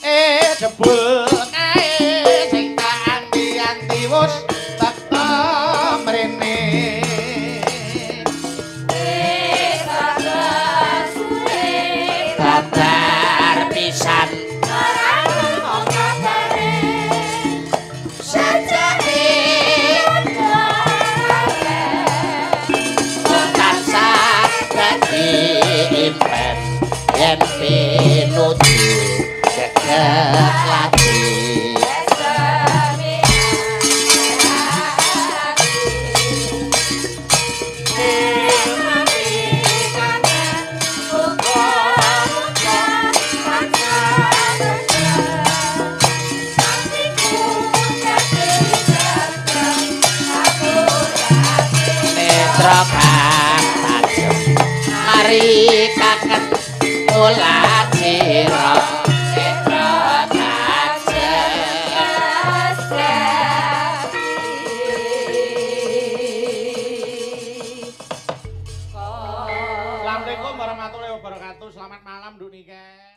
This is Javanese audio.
Jebul kae sing tak anti-anti wis teka mrene. Wis rada suwe babar pisan ora ono kabare. Sajake Rada tansah dadi impen yen pinuju geget lati. Netra kang tajem mari kaken ulajira netra tajem. Assalamualaikum warahmatullahi wabarakatuh. Selamat malam Nduk Niken.